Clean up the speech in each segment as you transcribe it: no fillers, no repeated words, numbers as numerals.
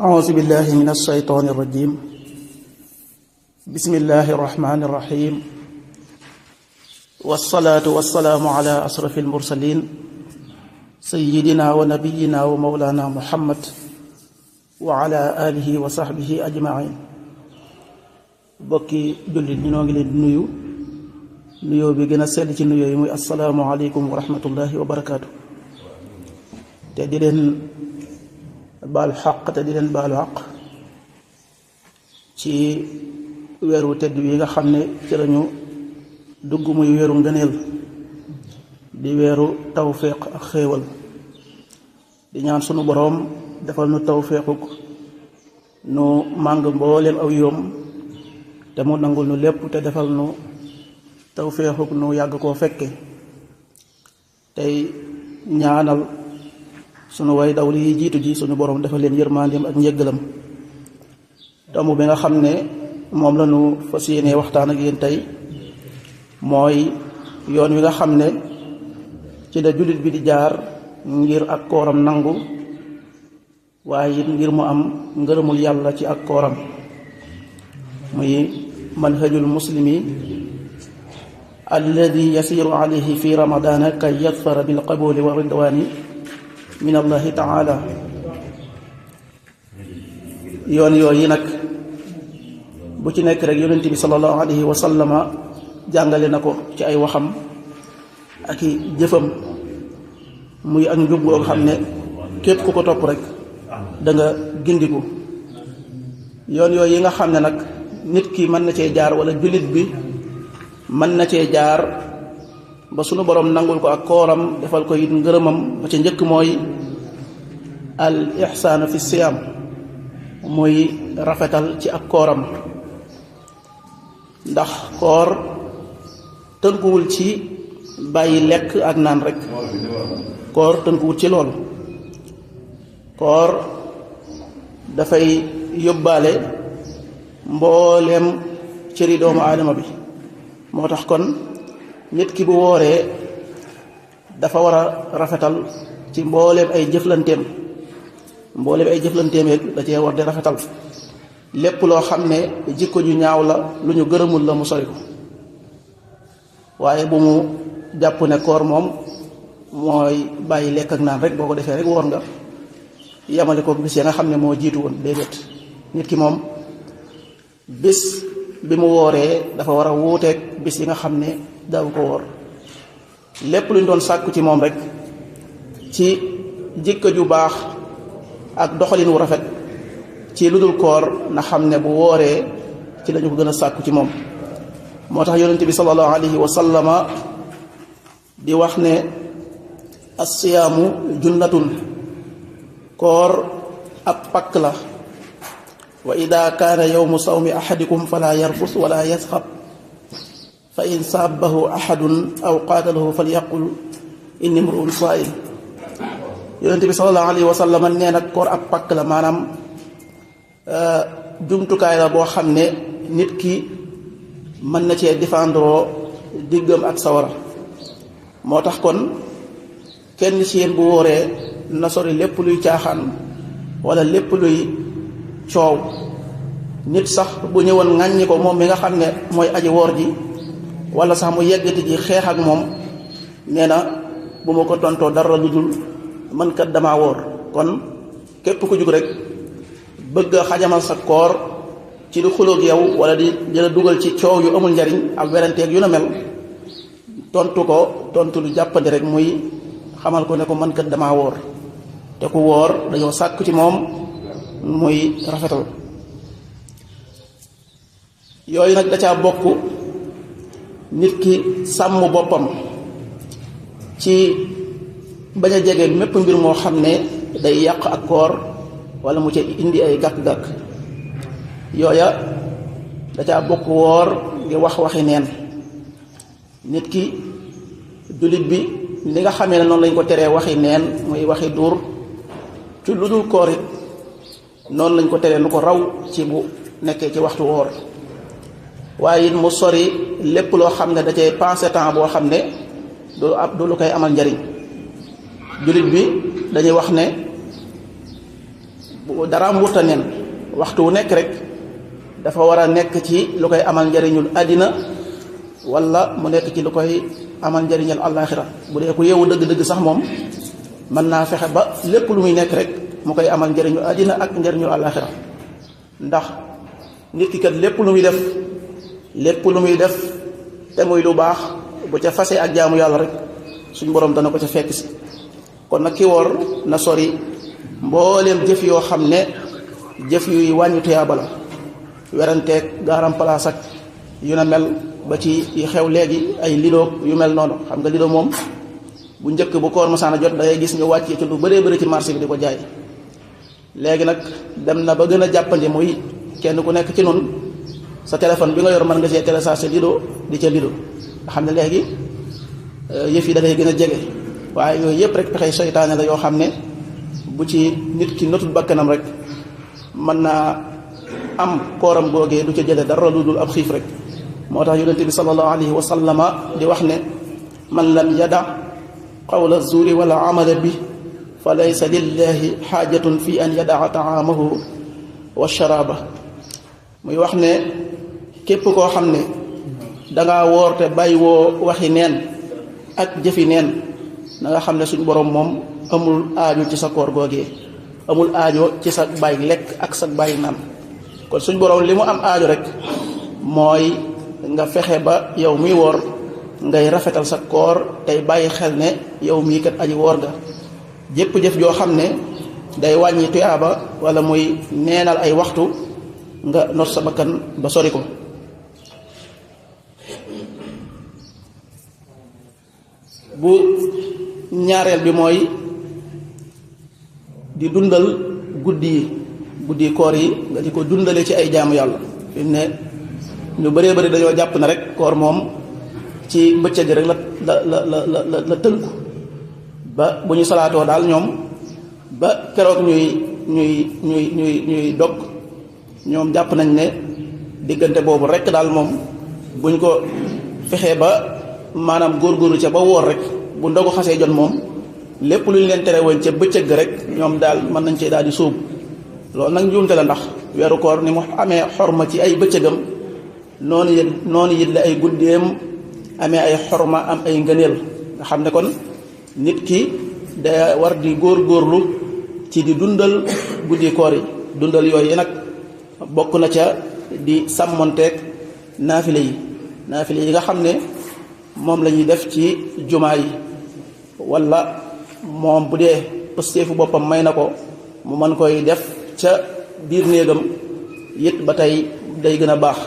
أعوذ بالله من الشيطان الرجيم بسم الله الرحمن الرحيم والصلاة والسلام على أشرف المرسلين سيدنا ونبينا ومولانا محمد وعلى آله وصحبه أجمعين bokki jullit ñi noo ngi leen di nuyu nuyoo bi gën a sell ci nuyoo yi muy assalaamu aleykum wa rahmatullahi wa barakaatu te di leen baalu xaq te di leen baalu xaq ci weeru tedd yi nga xam ne ci lañu dugg muy weeru ngëneel di weeru tawféex ak xéewal di ñaan sunu boroom defal nu tawféexuk nu màng mbooleem aw yoom te mu nangul nu lépp te defal nu tawféexuk nu yàgg koo fekke tey ñaanal sunu way dawli yi jiitu ji sunu borom defal leen yërmandeem ak njëggalam tomb bi nga xam ne moom la ñu fas yéene waxtaan ak yéen tey mooy yoon wi nga xam ne ci la jullit bi di jaar ngir ak kooram nangu waaye it ngir mu am ngërëmul yàlla ci ak kooram muy manhajul muslimi alladi yasiru alayhi fi ramadana kay yadfara bil qabuli wa ridwani min allahi taala yoon yooyu nag bu ci nekk rek yonent bi sallallahu alayhi wa sallama jàngale na ko ci ay waxam ak i jëfam muy ak njub goo xam ne képp ku ko topp rek da nga gindiku yoon yooyu yi nga xam ne nag nit ki mën na cee jaar wala jullit bi mën na cee jaar ba sunu borom nangul ko ak kooram defal ko it ngërëmam ba ca njëkk mooy al ihsaanu fi siyaam muy rafetal ci ak kooram ndax koor tënkuwul ci bàyyi lekk ak naan rek koor tënkuwul ci lool koor dafay yóbbaale mbooleem cëri doomu aadama bi moo tax kon nit ki bu wooree dafa war a rafetal ci mbooleem ay jëflanteem rek da cee war di rafetal lépp loo xam ne jikko ju ñaaw la lu ñu gërëmul la mu sori ko waaye bu mu jàpp ne koor moom mooy bàyyi lekk ak naan rek boo ko defee rek woor nga yamale ko bis ya nga xam ne moo jiitu woon déedéet nit ki moom bis bi mu wooree dafa war a wuuteeg bis yi nga xam ne daaw ko woor lépp lu ñu doon sàkku ci moom rek ci jikko ju baax ak doxalin wu rafet ci lu dul koor na xam ne bu wooree ci lañu ko gën a sàkku ci moom moo tax yonent bi sallallahu alayhi wa sallama di wax ne as-siyaamu junnatun koor ab pakk la wa ida kaana yowmu sawmi ahadikum fala yarfus wala yasxab fa in saabahu ahadun aw qaatalahu falyaqul inni mruun saa'im yonent bi sallallahu alayhi wa sallam nee nag koor ab pakk la maanaam jumtukaay la boo xam ne nit ki mën na cee défendre diggam ak sawara moo tax kon kenn ci yéen bu wóoree na sori lépp luy caaxaan wala lépp luy coow nit sax bu ñëwoon ŋàññi ko moom mi nga xam ne mooy aji woor ji wala sax mu yeggati ji xeex ak moom nee na bu ma ko tontoo dara lu dul man kat damaa woor kon képp ku jug rek bëgg a xajamal sa koor ci di xuloog yow wala di jëla dugal ci coow yu amul njariñ ak weranteeg yu na mel tontu ko tontu lu jàppandi rek muy xamal ko ne ko man kat damaa woor te ku woor dañoo sàkk ci moom muy rafetal yooyu nag da caa bokk nit ki sàmm boppam ci bañ a jege mépp mbir moo xam ne day yàq ak koor wala mu ci indi ay gàkk-gàkk yooya da caa bokk woor di waxi neen nit ki jullit bi li nga xamee ne noonu lañ ko teree waxi neen muy waxi duur ci lu dul koor it noonu lañ ko teree lu ko raw ci bu nekkee ci waxtu woor waaye it mu sori lépp loo xam ne da cay passé temps boo xam ne du lu koy amal njariñ jullit bi dañuy wax ne daraam wurta neen waxtu wu nekk rek dafa war a nekk ci lu koy amal njariñul àddina wala mu nekk ci lu koy amal njariñal àllaaxira. bu dee ku yeewu dëgg-dëgg sax moom mën naa fexe ba lépp lu muy nekk rek mu koy amal njariñu àddina ak njariñul àllaaxira, ndax nit ki kat lépp lu muy def te muy lu baax bu ca fase ak jaamu yàlla rek suñ borom dana ko ca fekk si. kon nag ki woor na sori mbooleem jëf yoo xam ne jëf yuy wàññi tuyaaba la, weranteeg gaaram palaas ak yu na mel ba ci yi xew léegi ay lido yu mel noonu. xam nga lido moom bu njëkk bu koor masaana jot da ngay gis ñu wàccee ci lu bëree bëri ci marché bi di ko jaay. léegi nag dem na ba gën a jàppandi muy kenn ku nekk ci nun sa téléphone bi nga yor mën nga see télécharger lido di ca lido nga xam ne léegi yëf yi da ngay gën a jege. waaye yooyu yëpp rek pexey seytaane la yoo xam ne bu ci nit ki notul bakkanam rek mën naa am kooram googee du ca jële dara lu dul ab xiif rek. moo tax yonente bi sallallahu alayhi wa sallama di wax ne man lam yada qawla zuuri wala amala bi fa laysa lillahi xaajatun fi an yadaa taamahu wa sharaaba. muy wax ne képp koo xam ne dangaa woor te bàyyi woo waxi neen ak jëfi neen na nga xam ne suñ borom moom amul aajo ci sa koor googee, amul aajo ci sa bàyyi lekk ak sa bàyyi naan. kon suñ borom li mu am aajo rek mooy nga fexe ba yow miy woor ngay rafetal sa koor tey bàyyi xel ne yow mii kat aji woor nga. jépp jëf joo xam ne day wàññi tuyaaba wala muy neenal ay waxtu nga not sa bakkan ba sori ko. bu ñaareel bi mooy di dundal guddi koor yi nga di ko dundale ci ay jaamu yàlla. fi mu ne ñu bëree bëri dañoo jàpp na rek koor moom ci bëccëg rek la tënku ba bu ñu salaatoo daal ñoom ba keroog ñuy dog ñoom jàpp nañ ne diggante boobu rek daal moom buñ ko fexee ba maanaam góorgóorlu ca ba woor rek bu ndogu xasee jot moom lépp lu ñu leen tere woon ca bëccëg rek ñoom daal mën nañ cee daal di sóobu. loolu nag njuumte la, ndax weeru koor ni mu amee xorma ci ay bëccëgam noonu it la ay guddeem amee ay xorma am ay ngëneel. nga xam ne kon nit ki da war di góorgóorlu ci di dundal guddi koor yi. dundal yooyu nag bokk na ca di sàmmonteeg naafile yi nga xam ne moom la ñuy def ci jumaa yi, wala moom bu dee pësteefu boppam may na ko mu mën koy def ca biir néegam it ba tey day gën a baax.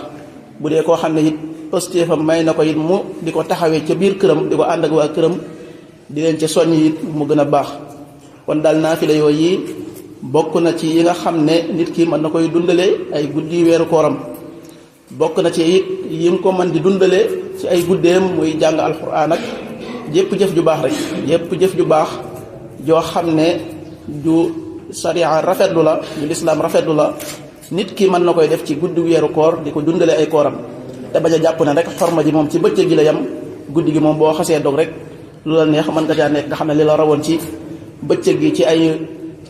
bu dee koo xam ne it pësteefam may na ko it mu di ko taxawee ca biir këram di ko ànd ak waa këram di leen ca soññ it mu gën a baax. kon daal naafile yooyu bokk na ci yi nga xam ne nit ki mën na koy dundalee ay guddi weeru kooram. bokk na ci it yi nga ko mën di dundalee ci ay guddeem muy jàng alxuraan ak jépp jëf ju baax rek. jépp jëf ju baax joo xam ne ju sariya rafetlu la, ju lislaam rafetlu la, nit ki mën na koy def ci guddi weeru koor di ko dundalee ay kooram. te bañ a jàpp ne rek xorma ji moom ci bëccëg gi la yam, guddi gi moom boo xasee dog rek lu la neex mën nga caa nekk. nga xam ne li la rawoon ci bëccëg gi ci ay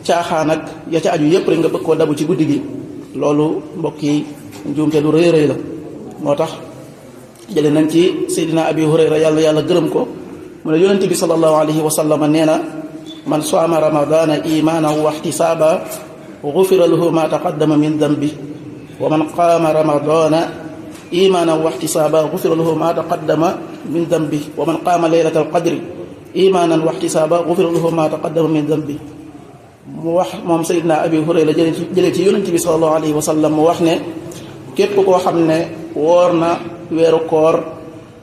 caaxaan ak ya ca aju yépp rek nga bëgg koo dabu ci guddi gi. loolu mbokk yi njuumte lu rëy rëy la. moo tax jële nañ ci Seydina Abi Hurayra yàlla gërëm ko mu ne yonente bi sallallahu alayhi wa sallam nee na man saama ramadana imanan wa ihtisaba gufira lahu ma taqaddama min dambi wa man qaama ramadana imanan wa ihtisaba gufira lahu ma taqaddama min dambi wa man qaama laylata alqadri imanan wa ihtisaba gufira lahu ma taqaddama min dambi. mu wax moom Seydina Abi Hurayra jële ci yonente bi sallallahu alayhi wa sallam mu wax ne képp koo xam ne woor na weeru koor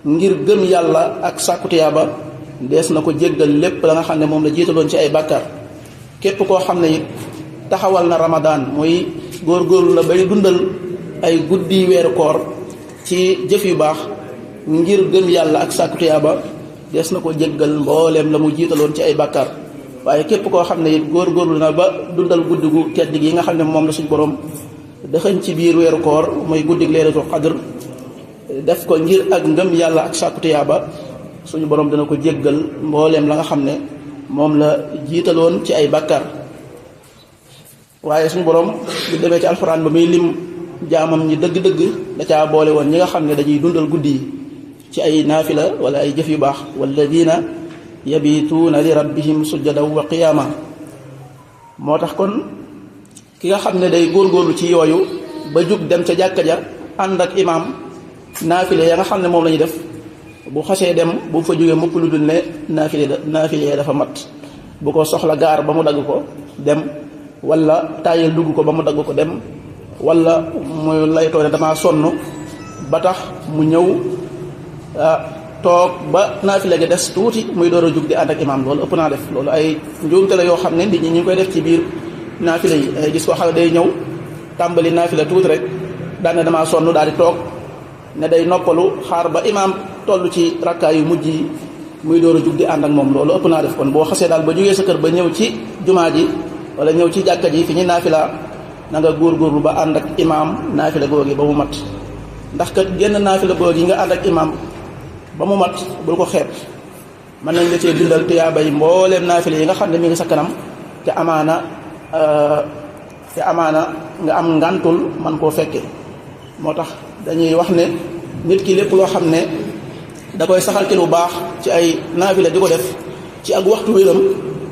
ngir gëm yàlla ak sàkku tiyaaba dees na ko jéggal lépp la nga xam ne moom la jiitaloon ci ay bàkkaar. képp koo xam ne it taxawal na ramadaan muy góorgóorlu la bay dundal ay guddi weeru koor ci jëf yu baax ngir gëm yàlla ak sàkku tiyaaba dees na ko jéggal mbooleem la mu jiitaloon ci ay bàkkaar. waaye képp koo xam ne it góorgóorlu na ba dundal guddi gu tedd gi nga xam ne moom la suñ borom dëxëñ ci biir weeru koor muy guddi laylatul qadr def ko ngir ak ngëm yàlla ak sàkku tiyaaba suñu borom dana ko jéggal mbooleem la nga xam ne moom la jiitaloon ci ay bàkkaar. waaye suñu borom bu demee ci alxuraan ba muy lim jaamam ñi dëgg-dëgg da caa boole woon ñi nga xam ne dañuy dundal guddi yi ci ay naafila wala ay jëf yu baax walladina yabituuna li rabbihim sujjadan wa qiyaama. moo tax kon ki nga xam ne day góorgóorlu ci yooyu ba jug dem ca jàkka ja ànd ak imaam naafile ya nga xam ne moom la ñuy def bu xasee dem bu fa jógee mukk lu dul ne naafile dafa mat. bu ko soxla gaar ba mu dagg ko dem wala taayal dugg ko ba mu dagg ko dem wala muy laytoo ne damaa sonn ba tax mu ñëw toog ba naafile gi des tuuti muy door a jug di ànd ak imaam. loolu ëpp naa def. loolu ay njuumte la yoo xam ne nit ñi ñu ngi koy def ci biir naafile yi. ay gis ko xam ne day ñëw tàmbali naafile tuuti rek daan ne damaa sonn daal di toog ne day noppalu xaar ba imaam toll ci rakkaa yu mujj yi muy door a jug di ànd ak moom. loolu ëpp naa def. kon boo xasee daal ba jógee sa kër ba ñëw ci jumaa ji wala ñëw ci jàkka ji fi ñuy naafila na nga góorgóorlu ba ànd ak imaam naafila googi ba mu mat. ndax kat génn naafila googi nga ànd ak imaam ba mu mat bul ko xeeb. mën nañ la cee bindal tuyaabay mbooleem naafila yi nga xam ne mi ngi sa kanam te amaana nga am ngantul man koo fekke. moo tax dañuy wax ne nit ki lépp loo xam ne da koy saxal ci lu baax ci ay naafila di ko def ci ak waxtu wéram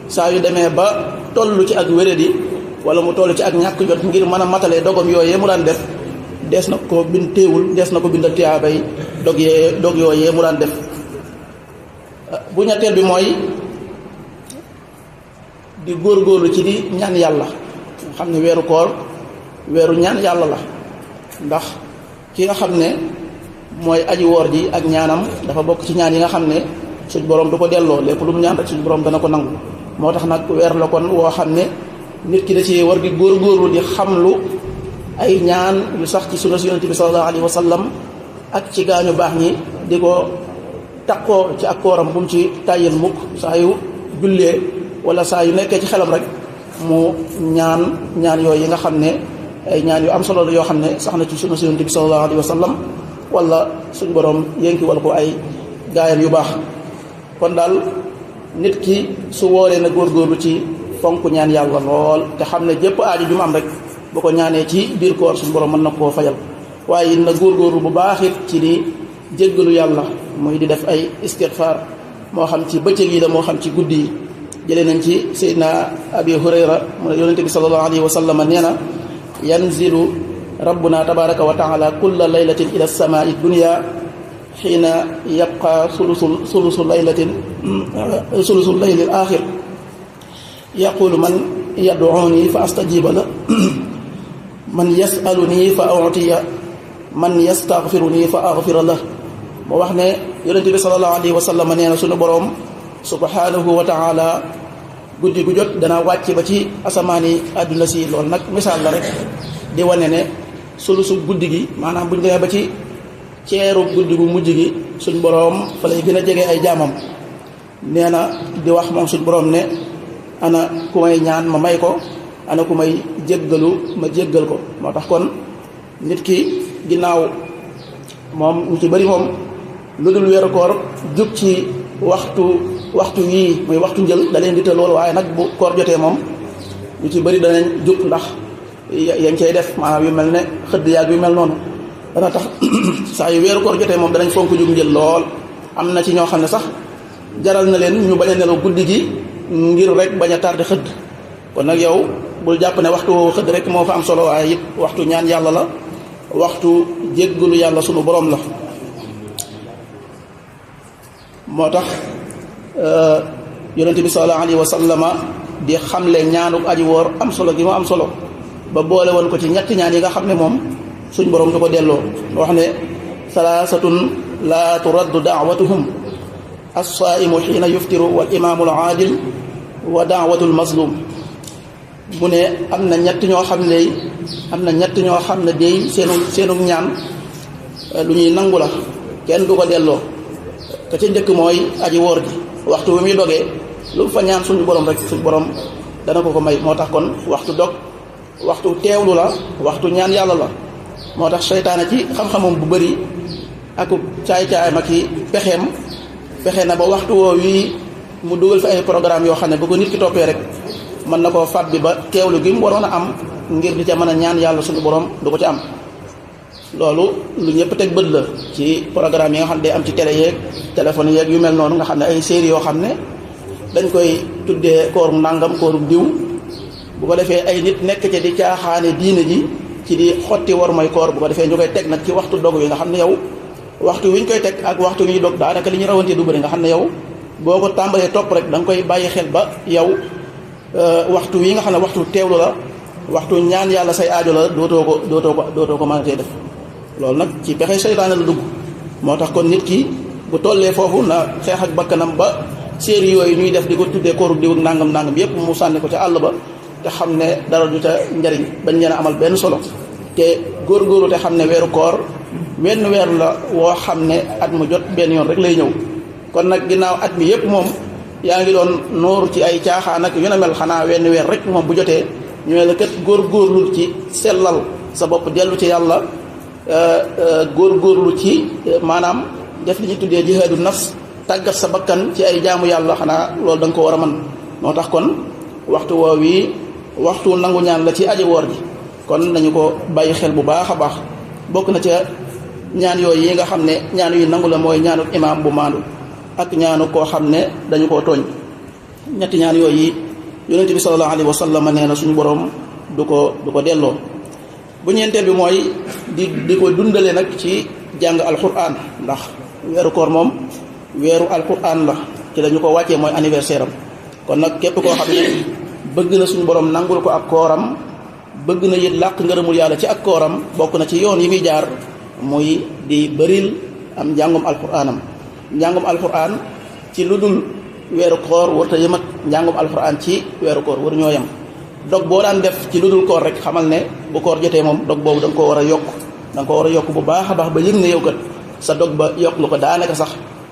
saa yu demee ba toll ci ak wéradi wala mu toll ci ak ñàkk jot ngir mën a matalee dogom yooyee mu daan def dees na ko bind téewul dees na ko bindal tiyaabay dog yooyee mu daan def. bu ñetteel bi mooy di góorgóorlu ci di ñaan yàlla. xam ne weeru koor weeru ñaan yàlla la. ndax ki nga xam ne mooy aji woor ji ak ñaanam dafa bokk ci ñaan yi nga xam ne suñ borom du ko delloo. lépp lu mu ñaan rek suñ borom dana ko nangu. moo tax nag weer la kon woo xam ne nit ki da ci war di góorgóorlu di xamlu ay ñaan yu sax ci sunna yonent bi sallallahu alayhi wa sallam ak ci gaañu baax ñi di ko takkoo ci ak kooram bu mu ci tàyyil mukk. saa yu jullee wala saa yu nekkee ci xelam rek mu ñaan yooyu yi nga xam ne ay ñaan yu am solo la yoo xam ne sax na ci sunna yonent bi sallallahu alayhi wa sallam wala suñ borom yénki wala ko ay gaayam yu baax. kon daal nit ki su wooree na góorgóorlu ci fonk ñaan yàlla lool te xam ne jépp aajo ju mu am rek bu ko ñaanee ci biir koor suñu borom mën na koo fayal. waaye na góorgóorlu bu baax it ci di jéggalu yàlla muy di def ay istighfar moo xam ci bëccëg yi la moo xam ci guddi yi. jëlee nañ ci Seydina Abi Hurayra mu ne yonente bi sallallahu alayhi wa sallam nee na yanzilu rabbuna tabaraka wa taala kulla laylatin ila samaa'i dunya xiina yabqa sulusu laylatin sulusu layli al axir yaqulu man yad'uni fa astajiba la man yasaluni fa utiya man yastaghfiruni fa aghfira la. moo wax ne yonente bi sallallahu alayhi wa sallam nee na sunu boroom subhanahu wa taala guddi gu jot dana wàcc ba ci asamaani àdduna si. loolu nag misaal la rek di wane ne sulusu guddi gi maanaam buñ demee ba ci ceeru guddi gu mujj gi suñ boroom fa lay gën a jege ay jaamam. nee na di wax moom suñ boroom ne ana ku may ñaan ma may ko ana ku may jéggalu ma jéggal ko. moo tax kon nit ki ginnaaw moom ñu ci bari moom lu dul weeru koor jub ci waxtu yii muy waxtu njël da leen di te loolu. waaye nag bu koor jotee moom ñu ci bari danañ jub ndax yañ cay def maanaam yu mel ne xëdd yaag yu mel noonu dana tax saa yu weeru koor jotee moom danañ fonk jug njël lool. am na ci ñoo xam ne sax jaral na leen ñu bañ a nelaw guddi gi ngir rek bañ a tardé xëdd. kon nag yow bul jàpp ne waxtu xëdd rek moo fa am solo waaye it waxtu ñaan yàlla la waxtu jéggalu yàlla sunu borom la. moo tax yonente bi sallallahu alayhi wa sallama di xamle ñaanuk aji woor am solo gi mu am solo ba boole woon ko ci ñetti ñaan yi nga xam ne moom suñ borom du ko delloo. wax ne salaasatun laa turaddu daawatuhum as-saaimu xiina yuftiru wal imaamu al aadil wa daawatul mazlum. mu ne am na ñett ñoo xam ne day seenu ñaan lu ñuy nangu la kenn du ko delloo. ka ca njëkk mooy aji woor ji waxtu wi muy dogee lu fa ñaan suñu borom rek suñu borom dana ko may. moo tax kon waxtu dog waxtu teewlu la waxtu ñaan yàlla la. moo tax seytaane ci xam-xamam bu bëri ak caay-caay ma ki fexe na ba waxtu woo wi mu dugal fi ay programme yoo xam ne bu ko nit ki toppee rek mën na koo fàbbi ba teewlu gi mu waroon a am ngir di ca mën a ñaan yàlla suñu borom du ko ci am. loolu lu ñëpp teg bët la ci programme yi nga xam ne day am ci télé yeeg téléphone yeeg yu mel noonu nga xam ne ay séries yoo xam ne dañ koy tuddee koorum nàngam koorum diw bu ko defee ay nit nekk ca di caaxaane diine ji ci di xotti war mooy koor bu ko defee ñu koy teg nag ci waxtu dog wi nga xam ne yow waxtu wi ñu koy teg ak waxtu wi ñu dog daanaka li ñu rawantee du bëri nga xam ne yow boo ko tàmbalee topp rek da nga koy bàyyi xel ba yow waxtu wi nga xam ne waxtu teewlu la waxtu ñaan yàlla say aajo la dootoo ko mënatee def. loolu nag ci pexe seytaane la dugg moo tax kon nit ki bu tollee foofu na xeex ak bakkanam ba série yooyu ñuy def di ko tuddee kooru diw ak nangam yépp mu sànni ko ca àll ba te xam ne dara du ca njariñ bañ leen a amal benn solo te góorgóorlu te xam ne weeru koor wenn weer la woo xam ne at mu jot benn yoon rek lay ñëw kon nag ginnaaw at mi yépp moom yaa ngi doon nooru ci ay caaxaan ak yu ne mel xanaa wenn weer rek moom bu jotee ñu ne la kat góorgóorlu ci sellal sa bopp dellu ci yàlla góorgóorlu ci maanaam def li ñuy tuddee jihaadu nafs tàggat sa bakkan ci ay jaamu yàlla xanaa loolu da nga ko war a mën moo tax kon waxtu woow yi waxtu nangu ñaan la ci aji woor ji kon nañu ko bàyyi xel bu baax a baax bokk na ca ñaan yooyu yi nga xam ne ñaan yu nangu la mooy ñaanu imaam bu maandu ak ñaanu koo xam ne dañu koo tooñ ñetti ñaan yooyu yonent bi sallallahu alayhi wa sallam nee na suñu borom du ko delloo bu ñeenteel bi mooy di ko dundale nag ci jàng alquran ndax weeru koor moom weeru alquran la ci la ñu ko wàccee mooy anniversaire am kon nag képp koo xam ne bëgg na suñu borom nangul ko ak kooram bëgg na it làq ngërëmul yàlla ci ak kooram bokk na ci yoon yi muy jaar muy di bëril am njàngum alquranam njàngum alquran ci lu dul weeru koor warta yëm ak njàngum alquran ci weeru koor war ñoo yem dog boo daan def ci lu dul koor rek xamal ne bu koor jotee moom dog boobu da nga koo war a yokk da nga ko war a yokk bu baax a baax ba yëg ne yow kat sa dog ba yokk nga ko daanaka sax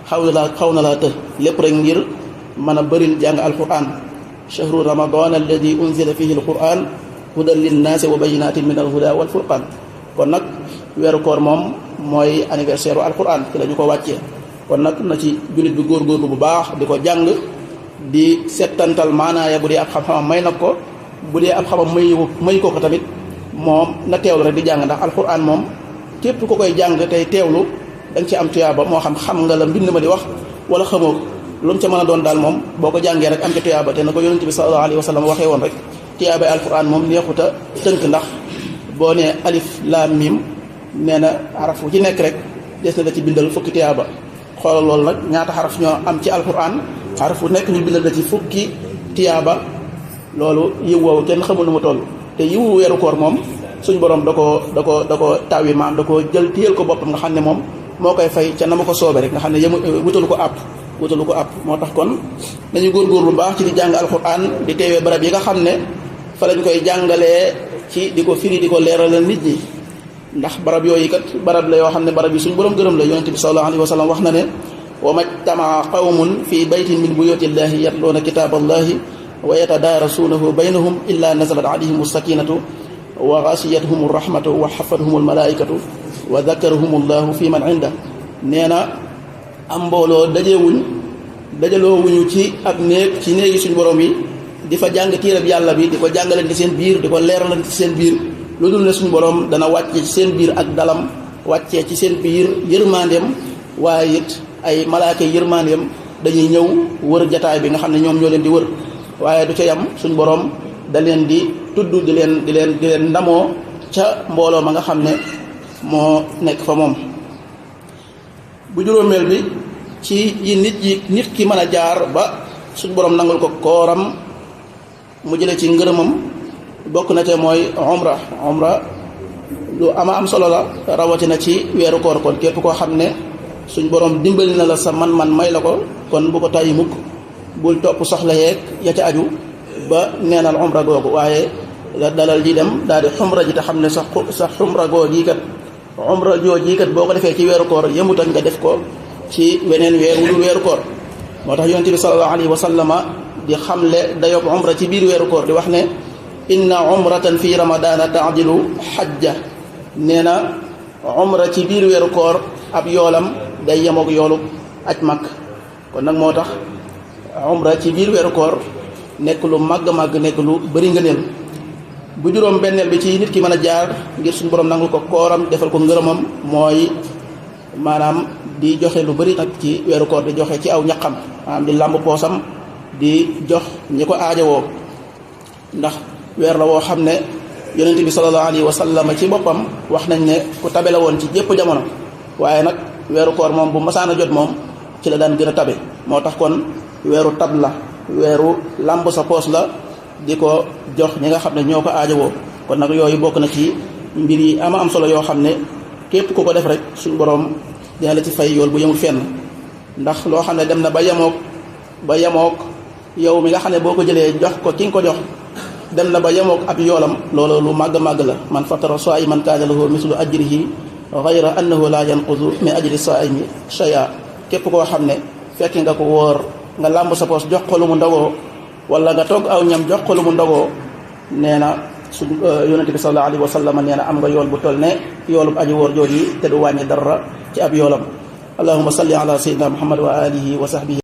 xaw na laa të lépp rek ngir mën a bëril jàng alquran chahru ramadan alladi unzila fihi alquran hudan linnaasi wa bayinatin min alhuda wal furqan kon nag weeru koor moom mooy anniversaire u alquran ci la ñu ko wàccee kon nag na ci jullit bi góorgóorlu bu baax di ko jàng di settantal maanaaya bu dee ab xam-xamam may na ko bu dee ab xamam may ko tamit moom na teewlu rek di jàng ndax alquran moom képp ku koy jàng tey teewlu da nga ci am tuyaaba moo xam nga la mbind ma di wax wala xamoo lu mu ca mën a doon daal moom boo ko jàngee rek am ci tuyaaba te na ko yonent bi sallallahu alayhi wa sallam waxee woon rek tuyaabay alquran moom neexut a tënk ndax boo nee alif laam mim nee na xaraf fu ci nekk rek des na la ci bindal fukki tuyaaba xoolal loolu nag ñaata xaraf ñoo am ci alquran xaraf fu nekk ñu bindal la ci fukki tuyaaba loolu yiw woowu kenn xamul nu mu toll te yiwu weeru koor moom suñ borom da ko tawi maam da ko jël téyel ko boppam nga xam ne moom moo koy fay ca na ma ko soobee rek nga xam ne wutalu ko àpp moo tax kon nañu góorgóorlu baax ci di jàng alquran di teewee barab yi nga xam ne fa lañ koy jàngalee ci di ko firi di ko leeralal nit ñi ndax barab yooyu kat barab la yoo xam ne barab yi suñ borom gërëm la yonente bi sallallahu alayhi wa sallam wax na ne wa majtamaa qawmun fi baytin min buyutillahi yatluuna kitaaballahi wa yatadaarasuunahu baynahum illa nazalat alayhim sakinatu wa ghasiyatuhum rahmatu wa hafathum almalaikatu wa dhakarahum allahu fi man inda nee na am mbooloo dajaloo wuñu ci ab néeg ci néegi suñu borom yi di fa jàng téereb yàlla bi di ko jàngalante ci seen biir di ko leeralante ci seen biir lu dul ne suñu borom dana wàccee ci seen biir ak dalam wàccee ci seen biir yërmandeem waaye it ay malaaka yërmandeem dañuy ñëw wër jataay bi nga xam ne ñoom ñoo leen di wër waaye du ca yam suñu borom da leen di tudd di leen ndamoo ca mbooloo ma nga xam ne moo nekk fa moom. bu juróomeel bi ci yi nit ki mën a jaar ba suñu borom nangul ko kooram mu jële ci ngërëmam bokk na te mooy umra lu am solo la rawatina ci weeru koor kon képp koo xam ne suñ borom dimbali na la sa man may la ko kon bu ko tàyyi mukk bul topp soxla yeeg ya ca aju ba neenal umra googu waaye dalal ji dem daal di xumra ji te xam ne sa xumra googu kat umra jooji kat boo ko defee ci weeru koor yëmut ak nga def ko ci weneen weer wu dul weeru koor moo tax yonent bi sallallahu alayhi wa sallama di xamle dayob umra ci biir weeru koor di wax ne inna umratan fi ramadana taadilu xajja nee na umra ci biir weeru koor ab yoolam day yemoog yoolu aj mag kon nag moo tax umra ci biir weeru koor nekk lu màgg nekk lu bëri ngëneel. bu juróom benneel bi ci nit ki mën a jaar ngir suñu borom nangul ko kooram defal ko ngërëmam mooy maanaam di joxe lu bëri nag ci weeru koor, di joxe ci aw ñaqam, maanaam di làmb poosam di jox ñi ko aajowoo. ndax weer la woo xam ne yonente bi sallallahu alayhi wa sallam ci boppam wax nañ ne ku tabe la woon ci jépp jamono, waaye nag weeru koor moom bu masaan a jot moom ci la daan gën a tabe. moo tax kon weeru tab la, weeru làmb sa poos la di ko jox ñi nga xam ne ñoo ko aajowoo. kon nag yooyu bokk na ci mbir yi am solo yoo xam ne képp ku ko def rek suñu borom dina la ci fay yool bu yemul fenn. ndax loo xam ne dem na ba yemook yow mi nga xam ne boo ko jëlee jox ko ki nga ko jox dem na ba yemook ab yoolam, loolu lu màgg la. man fatara saa'iman kaana lahu mislu ajrihi ghayra annahu la yanqusu min ajri saa'imi shay'a. képp koo xam ne fekk nga ko wóor nga làmb sa poos jox ko lu mu ndogoo, wala nga togg aw ñam jox ko lu mu ndogoo, nee na suñ yonente bi sallallahu alayhi wa sallam nee na am nga yool bu toll ne yoolub aji wóor jooju te du wàññi dara ci ab yoolam. allahumma salli ala sayyidina muhammad wa alihi wa sahbihi